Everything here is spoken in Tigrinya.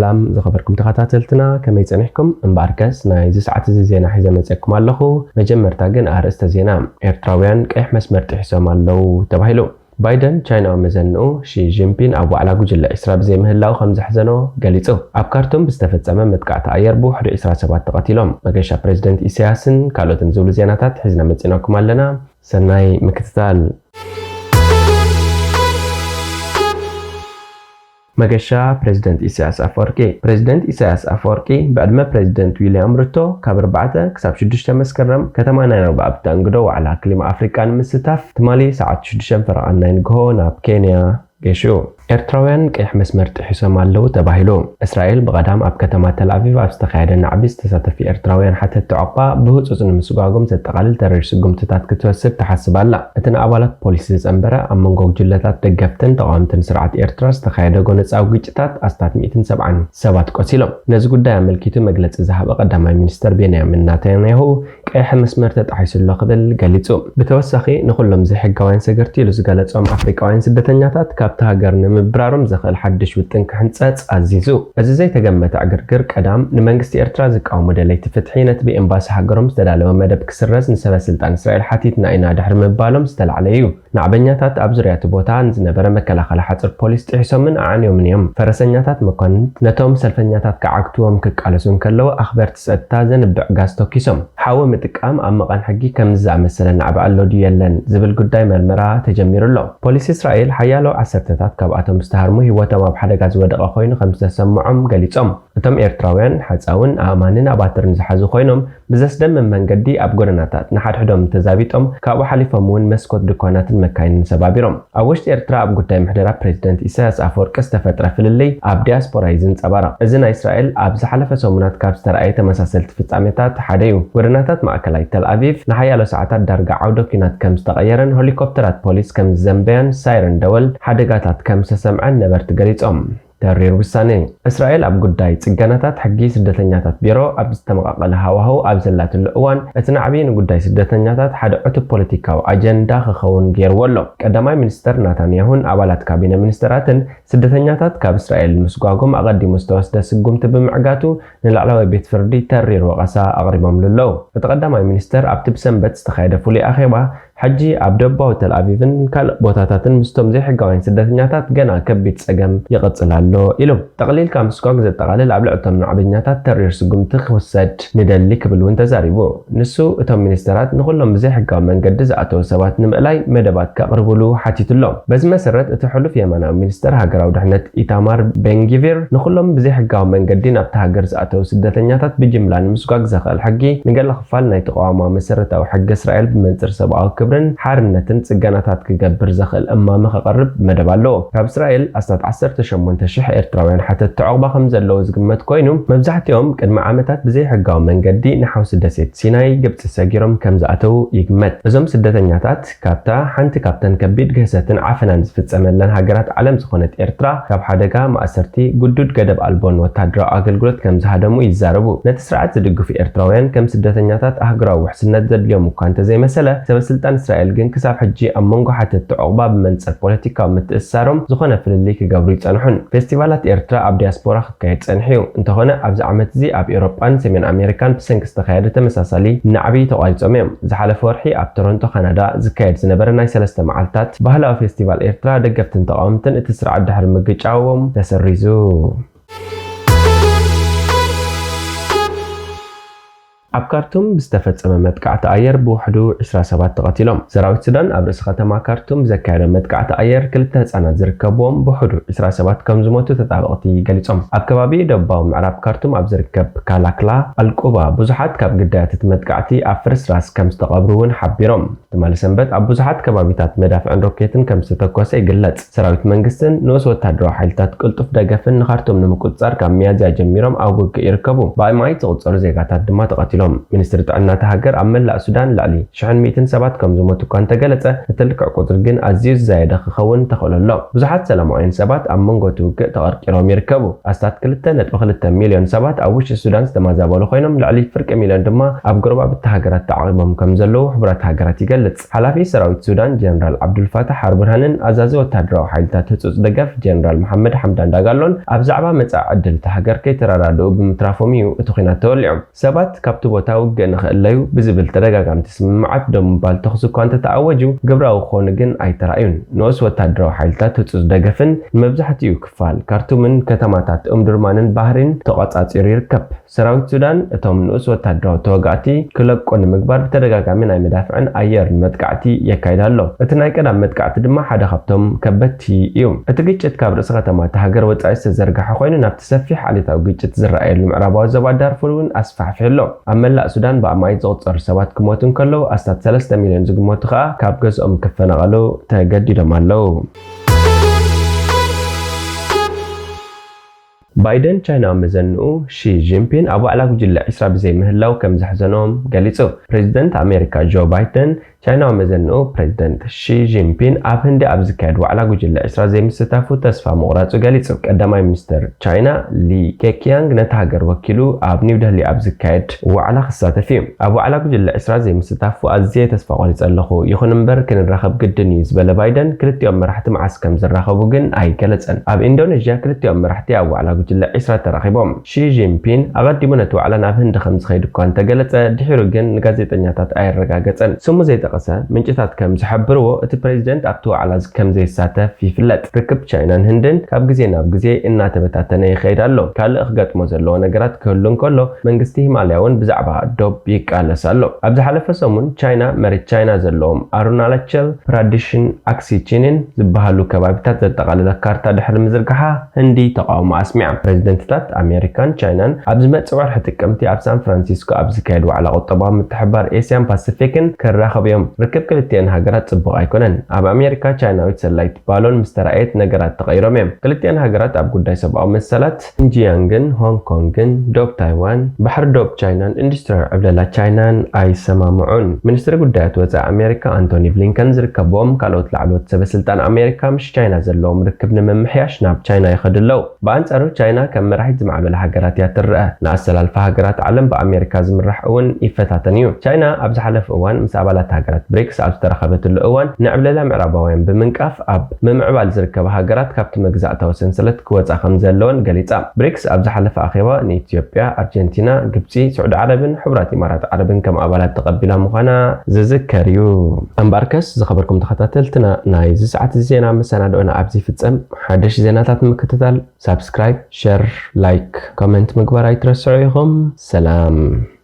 ሰላም ዝኸበርኩም ተኸታተልትና፣ ከመይ ጸኒሕኩም? እምበኣርከስ ናይዚ ሰዓት እዚ ዜና ሒዘ መጺኣኩም ኣለኹ። መጀመርታ ግን ኣርእስተ ዜና። ኤርትራውያን ቀይሕ መስመር ጥሒሶም ኣለዉ ተባሂሉ። ባይደን ቻይናዊ መዘንኡ ሺ ጂንፒን ኣብ ዋዕላ ጉጅለ ዒስራ ብዘይምህላው ከም ዘሕዘኖ ገሊጹ። ኣብ ካርቱም ብዝተፈጸመ መጥቃዕቲ ኣየር ብውሕዱ ዒስራ ሰባት ተቐቲሎም። መገሻ ፕሬዚደንት ኢሳያስን ካልኦትን ዝብሉ ዜናታት ሒዝና መጺናኩም ኣለና። ሰናይ ምክትታል። መገሻ ፕሬዚደንት ኢሳያስ ኣፈወርቂ። ፕሬዚደንት ኢሳያስ ኣፈወርቂ ብዕድመ ፕሬዚደንት ዊልያም ሩቶ ካብ ኣርባዕተ ክሳብ ሽዱሽተ መስከረም ከተማ ናይሮቢ ኣብ ተኣንግዶ ዋዕላ ክሊማ ኣፍሪቃ ንምስታፍ ትማሊ ሰዓት ሽዱሽተ ፈረቓ ናይ ንግሆ ናብ ኬንያ ገሹ። ኤርትራውያን ቀይሕ መስመር ጥሒሶም ኣለዉ ተባሂሉ። እስራኤል ብቐዳም ኣብ ከተማ ተልኣቪቭ ኣብ ዝተኻየደ ናዕቢ ዝተሳተፊ ኤርትራውያን ሓተቲ ዑቕባ ብህጹጽ ንምስጓጎም ዘጠቓልል ተሪር ስጉምትታት ክትወስድ ትሓስብ ኣላ። እቲ ንኣባላት ፖሊስ ዝጸንበረ ኣብ መንጎ ጉጅለታት ደገፍትን ተቓወምትን ስርዓት ኤርትራ ዝተኻየደ ጎነጻዊ ግጭታት ኣስታት ሚእትን ሰብዓን ሰባት ቆሲሎም። ነዚ ጉዳይ ኣመልኪቱ መግለጺ ዝሃበ ቀዳማይ ሚኒስተር ቤንያሚን ናታንያሁ ቀይሕ መስመር ተጣሒሱ ኣሎ ክብል ገሊጹ። ብተወሳኺ ንኹሎም ዘይሕጋውያን ሰገርቲ ኢሉ ዝገለጾም ኣፍሪቃውያን ስደተኛታት ካብቲ ሃገር ንምብራሮም ዘኽእል ሓድሽ ውጥን ክሕንጸጽ ኣዚዙ። እዚ ዘይተገመተ ዕግርግር ቀዳም ንመንግስቲ ኤርትራ ዝቃወሙ ደለይቲ ፍትሒ ነቲ ብኤምባሲ ሃገሮም ዝተዳለወ መደብ ክስረዝ ንሰበ ስልጣን እስራኤል ሓቲትና ኢና ድሕሪ ምባሎም ዝተላዕለ እዩ። ናዕበኛታት ኣብ ዙርያ እቲ ቦታ ንዝነበረ መከላኸሊ ሓጹር ፖሊስ ጥሒሶምን ኣዕንዮምን እዮም። ፈረሰኛታት መኳንንት ነቶም ሰልፈኛታት ክዓግትዎም ክቃለሱ እንከለዉ ኣኽበርቲ ጸጥታ ዘንብዕ ጋዝ ተኪሶም። ሓዊ ምጥቃም ኣብ መቓን ሕጊ ከምዚ ዝኣመሰለ ናዕቢ ኣሎ ድዩ የለን ዝብል ጉዳይ መርመራ ተጀሚሩ ኣሎ። ፖሊስ እስራኤል ሓያሎ ዓሰርተታት ካብኣቶም ዝተሃርሙ ህይወቶም ኣብ ሓደጋ ዝወደቐ ኮይኑ ከም ዝተሰምዖም ገሊጾም። እቶም ኤርትራውያን ሓጻውን ኣእማንን ኣባትርን ዝሓዙ ኮይኖም ብዘስደምም መንገዲ ኣብ ጎደናታት ንሓድሕዶም ተዛቢጦም ካብኡ ሓሊፎም እውን መስኮት ድኳናትን መካይንን ሰባቢሮም። ኣብ ውሽጢ ኤርትራ ኣብ ጉዳይ ምሕደራ ፕሬዚደንት ኢሳያስ ኣፈወርቂ ዝተፈጥረ ፍልልይ ኣብ ዲያስፖራ እዩ ዝንጸባረቕ። እዚ ናይ እስራኤል ኣብ ዝሓለፈ ሰሙናት ካብ ዝተረኣየ ተመሳሰልቲ ፍጻሜታት ሓደ እዩ። ጎደናታት ማእከላይ ተል ኣቪቭ ንሓያሎ ሰዓታት ዳርጋ ዓውደ ኲናት ከም ዝተቐየረን ሄሊኮፕተራት ፖሊስ ከም ዝዘንበያን ሳይረን ደወል ሓደጋታት ከም ዝተሰምዐን ነበርቲ ገሊጾም። ተሪር ውሳኔ። እስራኤል ኣብ ጉዳይ ጽገናታት ሕጊ ስደተኛታት ቢሮ ኣብ ዝተመቓቐለ ሃዋህው ኣብ ዘላትሉ እዋን፣ እቲ ናዕቢ ንጉዳይ ስደተኛታት ሓደ ዕቱብ ፖለቲካዊ ኣጀንዳ ክኸውን ገይርዎ ኣሎ። ቀዳማይ ሚኒስተር ናታንያሁን ኣባላት ካቢነ ሚኒስተራትን ስደተኛታት ካብ እስራኤል ንምስጓጎም ኣቐዲሙ ዝተወስደ ስጉምቲ ብምዕጋቱ ንላዕለዋይ ቤት ፍርዲ ተሪር ወቐሳ ኣቕሪቦምሉ ኣለዉ። እቲ ቀዳማይ ሚኒስተር ኣብቲ ብሰንበት ዝተኻየደ ፍሉይ ኣኼባ፣ ሕጂ ኣብ ደቡባዊ ተል ኣቪቭን ካልእ ቦታታትን ምስቶም ዘይሕጋውያን ስደተኛታት ገና ከቢድ ጸገም ይቕጽል ኣሎ ኢሉ። ጠቕሊልካ ምስጓግ ዘጠቓልል ኣብ ልዕሊ እቶም ናዕበኛታት ተሪር ስጉምቲ ክውሰድ ንደሊ ክብል እውን ተዛሪቡ። ንሱ እቶም ሚኒስተራት ንኹሎም ብዘይሕጋዊ መንገዲ ዝኣተዉ ሰባት ንምእላይ መደባት ከቕርብሉ ሓቲቱ ኣሎ። በዚ መሰረት እቲ ሕሉፍ የማናዊ ሚኒስተር ሃገራዊ ድሕነት ኢታማር ቤንጊቪር ንኹሎም ብዘይሕጋዊ መንገዲ ናብቲ ሃገር ዝኣተዉ ስደተኛታት ብጅምላ ንምስጓግ ዘኽእል ሕጊ ንገለ ክፋል ናይ ተቓዋማዊ መሰረታዊ ሕጊ እስራኤል ብመንጽር ሰብኣዊ ክብርን ሓርነትን ጽገናታት ክገብር ዘኽእል እማመ ከቕርብ መደብ ኣለዎ። ካብ እስራኤል ኣስታት ዓሰርተ ሸሞንተ ሽሕ ኤርትራውያን ሓተትቲ ዑቕባ ከም ዘለዉ ዝግመት ኮይኑ፣ መብዛሕትኦም ቅድሚ ዓመታት ብዘይሕጋዊ መንገዲ ንሓውሲ ደሴት ሲናይ ግብጺ ሰጊሮም ከም ዝኣተዉ ይግመት። እዞም ስደተኛታት ካብታ ሓንቲ ካብተን ከቢድ ግህሰትን ዓፈናን ዝፍጸመለን ሃገራት ዓለም ዝኾነት ኤርትራ፣ ካብ ሓደጋ፣ ማእሰርቲ፣ ግዱድ ገደብ ኣልቦን ወተሃደራዊ ኣገልግሎት ከም ዝሃደሙ ይዛረቡ። ነቲ ስርዓት ዝድግፉ ኤርትራውያን ከም ስደተኛታት ኣህጉራዊ ውሕስነት ዘድልዮም እኳ እንተዘይመሰለ፣ ሰበ ስልጣን እስራኤል ግን ክሳብ ሕጂ ኣብ መንጎ ሓተትቲ ዑቕባ ብመንጽር ፖለቲካዊ ምትእስሳሮም ዝኾነ ፍልልይ ክገብሩ ይጸንሑን። ፌስቲቫላት ኤርትራ ኣብ ዲያስፖራ ክካየድ ጸኒሑ እዩ። እንተኾነ ኣብዚ ዓመት እዚ ኣብ ኤውሮጳን ሰሜን ኣሜሪካን ብሰንኪ ዝተኻየደ ተመሳሳሊ ናዕቢ ተቋሪጾም እዮም። ዝሓለፈ ወርሒ ኣብ ቶሮንቶ ካናዳ ዝካየድ ዝነበረ ናይ ሰለስተ መዓልታት ባህላዊ ፌስቲቫል ኤርትራ ደገፍትን ተቓወምትን እቲ ስርዓት ድሕሪ ምግጫዎም ተሰሪዙ። ኣብ ካርቱም ብዝተፈጸመ መጥቃዕቲ ኣየር ብውሕዱ ዒስራ ሰባት ተቐቲሎም። ሰራዊት ሱዳን ኣብ ርእሲ ከተማ ካርቱም ብዘካየዶ መጥቃዕቲ ኣየር ክልተ ህጻናት ዝርከብዎም ብውሕዱ ዒስራ ሰባት ከም ዝሞቱ ተጣበቕቲ ገሊጾም። ኣብ ከባቢ ደቡባዊ ምዕራብ ካርቱም ኣብ ዝርከብ ካላክላ ኣልቁባ ብዙሓት ካብ ግዳያት እቲ መጥቃዕቲ ኣብ ፍርስራስ ከም ዝተቐብሩ እውን ሓቢሮም። ትማሊ ሰንበት ኣብ ብዙሓት ከባቢታት መዳፍዕን ሮኬትን ከም ዝተተኮሰ ይግለጽ። ሰራዊት መንግስትን ንኡስ ወተሃደራዊ ሓይልታት ቅልጡፍ ደገፍን ንኻርቱም ንምቁጽጻር ካብ ሚያዝያ ጀሚሮም ኣብ ውግእ ይርከቡ። ብኣማኢት ዝቑጸሩ ዜጋታት ድማ ተቐቲሎም። ኢሎም። ሚኒስትሪ ጥዕና እታ ሃገር ኣብ መላእ ሱዳን ልዕሊ ሽሕን ሚእትን ሰባት ከም ዝሞቱ እኳ እንተገለጸ፣ እቲ ልክዕ ቁጽሪ ግን ኣዝዩ ዝዛየደ ክኸውን ተኽእሎ ኣሎ። ብዙሓት ሰላማውያን ሰባት ኣብ መንጎ እቲ ውግእ ተቐርቂሮም ይርከቡ። ኣስታት ክልተ ነጥቢ ክልተ ሚልዮን ሰባት ኣብ ውሽጢ ሱዳን ዝተመዛበሉ ኮይኖም፣ ልዕሊ ፍርቂ ሚልዮን ድማ ኣብ ጎረባብቲ ሃገራት ተዓቒቦም ከም ዘለዉ ሕቡራት ሃገራት ይገልጽ። ሓላፊ ሰራዊት ሱዳን ጀነራል ዓብዱልፋታሕ ኣልቡርሃንን ኣዛዚ ወተሃደራዊ ሓይልታት ህጹጽ ደገፍ ጀነራል መሓመድ ሓምዳን ዳጋሎን ኣብ ዛዕባ መጻኢ ዕድል እታ ሃገር ከይተረዳድኡ ብምትራፎም እዩ እቲ ኲናት ተወሊዑ። ሰባት ካብቲ ቦታ ውግእ ንኽእለዩ ብዝብል ተደጋጋምቲ ስምምዓት ደው ምባል ተኹሲ እኳ እንተተኣወጁ፣ ግብራዊ ክኾኑ ግን ኣይተራእዩን። ንኡስ ወተሃደራዊ ሓይልታት ህጹጽ ደገፍን ንመብዛሕትኡ ክፋል ካርቱምን ከተማታት ኡምዱርማንን ባህሪን ተቖጻጺሩ ይርከብ። ሰራዊት ሱዳን እቶም ንኡስ ወተሃደራዊ ተዋጋእቲ ክለቁ ንምግባር ብተደጋጋሚ ናይ መዳፍዕን ኣየርን መጥቃዕቲ የካይድ ኣሎ። እቲ ናይ ቀዳም መጥቃዕቲ ድማ ሓደ ካብቶም ከበድቲ እዩ። እቲ ግጭት ካብ ርእሲ ከተማ እታ ሃገር ወጻኢ ዝተዘርግሐ ኮይኑ፣ ናብቲ ሰፊሕ ዓሌታዊ ግጭት ዝረኣየሉ ምዕራባዊ ዞባ ዳርፉር እውን ኣስፋሕፊሑ ኣሎ። ኣብ መላእ ሱዳን ብኣማኢት ዝቑጸሩ ሰባት ክሞቱ እንከለዉ፣ ኣስታት ሰለስተ ሚልዮን ዝግመቱ ከኣ ካብ ገዝኦም ክፈናቐሉ ተገዲዶም ኣለዉ። ባይደን ቻይናዊ መዘንኡ ሺ ጂንፒን ኣብ ዋዕላ ጉጅለ ዒስራ ብዘይምህላው ከም ዘሕዘኖም ገሊጹ። ፕሬዚደንት ኣሜሪካ ጆ ባይደን ቻይናዊ መዘንኡ ፕሬዚደንት ሺ ጂንፒን ኣብ ህንዲ ኣብ ዝካየድ ዋዕላ ጉጅለ ዒስራ ዘይምስታፉ ተስፋ ምቑራጹ ገሊጹ። ቀዳማይ ሚኒስትር ቻይና ሊ ኬኪያንግ ነታ ሃገር ወኪሉ ኣብ ኒው ደህሊ ኣብ ዝካየድ ዋዕላ ክሳተፍ እዩ። ኣብ ዋዕላ ጉጅለ ዒስራ ዘይምስታፉ ኣዝየ ተስፋ ቆሪጸ ኣለኹ፣ ይኹን እምበር ክንራኸብ ግድን እዩ ዝበለ ባይደን፣ ክልቲኦም መራሕቲ መዓስ ከም ዝራኸቡ ግን ኣይገለጸን። ኣብ ኢንዶኔዥያ ክልቲኦም መራሕቲ ኣብ ዋዕላ ጉጅለ ዒስራ ተራኺቦም። ሺ ጂንፒን ኣቐዲሙ ነቲ ዋዕላ ናብ ህንዲ ከም ዝኸይድ እኳ እንተገለጸ፣ ድሒሩ ግን ንጋዜጠኛታት ኣየረጋገጸን። ስሙ ዘይጠቐሰ ምንጭታት ከም ዝሕብርዎ፣ እቲ ፕሬዚደንት ኣብቲ ዋዕላ ከም ዘይሳተፍ ይፍለጥ። ርክብ ቻይናን ህንድን ካብ ግዜ ናብ ግዜ እናተበታተነ ይኸይድ ኣሎ። ካልእ ክገጥሞ ዘለዎ ነገራት ክህሉ እንከሎ፣ መንግስቲ ሂማልያ እውን ብዛዕባ ዶብ ይቃለስ ኣሎ። ኣብ ዝሓለፈ ሰሙን ቻይና መሬት ቻይና ዘለዎም ኣሩናላቸል ፕራዲሽን ኣክሲቺንን ዝበሃሉ ከባቢታት ዘጠቓለለ ካርታ ድሕሪ ምዝርጋሓ፣ ህንዲ ተቓውሞ ኣስሚዓ። ፕሬዚደንትታት ኣሜሪካን ቻይናን ኣብ ዝመጽእ ወርሒ ጥቅምቲ ኣብ ሳን ፍራንሲስኮ ኣብ ዝካየድ ዋዕላ ቁጠባዊ ምትሕብባር ኤስያን ፓሲፊክን ክራኸቡ እዮም። ርክብ ክልቲአን ሃገራት ጽቡቕ ኣይኮነን። ኣብ ኣሜሪካ ቻይናዊት ሰላይት ባሎን ምስ ተራእየት ነገራት ተቐይሮም እዮም። ክልቲአን ሃገራት ኣብ ጉዳይ ሰብኣዊ መሰላት፣ ሺንጂያንግን ሆንግ ኮንግን፣ ዶብ ታይዋን፣ ባሕሪ ዶብ ቻይናን ኢንዱስትሪያዊ ዕብለላ ቻይናን ኣይሰማምዑን። ሚኒስትሪ ጉዳያት ወጻኢ ኣሜሪካ ኣንቶኒ ብሊንከን ዝርከብዎም ካልኦት ላዕለዎት ሰበስልጣን ኣሜሪካ ምስ ቻይና ዘለዎም ርክብ ንምምሕያሽ ናብ ቻይና ይኸዱ ኣለዉ። ብኣንጻሩ ቻይና ከም መራሒት ዝማዕበላ ሃገራት እያ ትረአ። ንኣሰላልፋ ሃገራት ዓለም ብኣሜሪካ ዝምራሕ እውን ይፈታተን እዩ። ቻይና ኣብ ዝሓለፈ እዋን ምስ ኣባላት ሃገራት ብሪክስ ኣብ ዝተራኸበትሉ እዋን ንዕብለላ ምዕራባውያን ብምንቃፍ ኣብ ምምዕባል ዝርከባ ሃገራት ካብቲ መግዛእታዊ ሰንሰለት ክወጻ ከም ዘለወን ገሊጻ። ብሪክስ ኣብ ዝሓለፈ ኣኼባ ንኢትዮጵያ፣ ኣርጀንቲና፣ ግብጺ፣ ስዑዲ ዓረብን ሕቡራት ኢማራት ዓረብን ከም ኣባላት ተቐቢላ ምዃና ዝዝከር እዩ። እምበኣርከስ ዝኸበርኩም ተኸታተልትና ናይዚ ሰዓት እዚ ዜና መሰናድኦና ኣብዚ ይፍጸም። ሓደሽ ዜናታት ንምክትታል ሳብስክራይብ፣ ሸር፣ ላይክ፣ ኮመንት ምግባር ኣይትረስዑ ኢኹም። ሰላም።